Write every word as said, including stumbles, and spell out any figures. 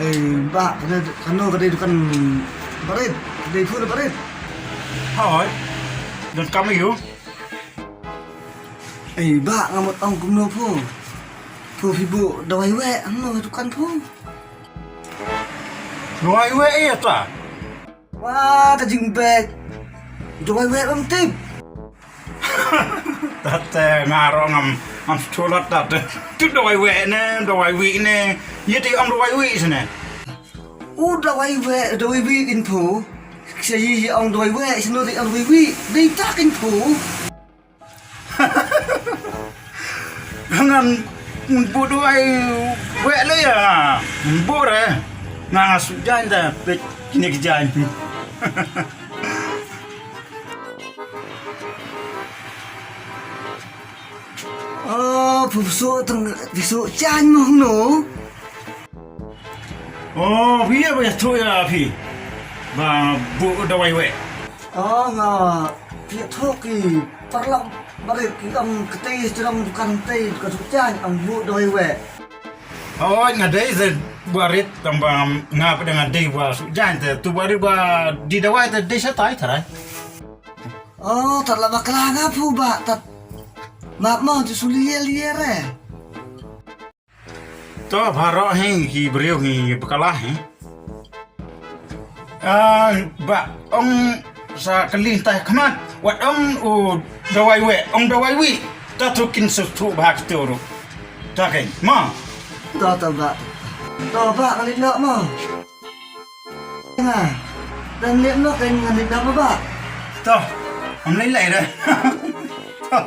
Ei, bah, kano ka dei dukan barit? Ka dei phu na barit? Hoi. Don kam ïu. Ei, bah, nga mut ong kumno phu? Phu phi buh dawai weh hangno dukan phu? Dawai weh ïa ta. Wa, ka jingbek. Dawai weh bam tip. Tate nga ro ngam ngam sulat tate. Tu dawai weh ne, dawai wih ne. Ye ti ong dawai wih sene. U dawai weh, dawai wih kin phu. Ksa yi ong dawai weh, sino ti ong dawai wih. Dei ta kin phu. Ngan buh dawai weh le ya. Buh re. Nga nga su jan da pek kini ki jan. Oh, phu psu teng psu jan mo no. Oh, phi ïa ba ïathuh ïa phi ba buh dawai weh. Oh, nga phi ïathuh ki paralok barit ki ong kata jrong dukan te ka suk jan ong buh dawai weh. Oh, nga dei ze barit tang ba nga pat nga dei ba suk jan te tu barit ba die dawai te dei shatai tharai. Oh, tat la bakla nga phu ba tat. Map mo tu su lier lier eh. To baroh hi ki briew hi bakla hi. Ah, ba ong sa kali tai khmat wat ong u dawai weh, ong dawai wih. Ta tu kin su tu ba ki tu ru. Ta ken ma. To to ba. To ba kali nok mo. Nga. Dan liat nok kan ngan liat nok ba. To. Am lai lai dah. To.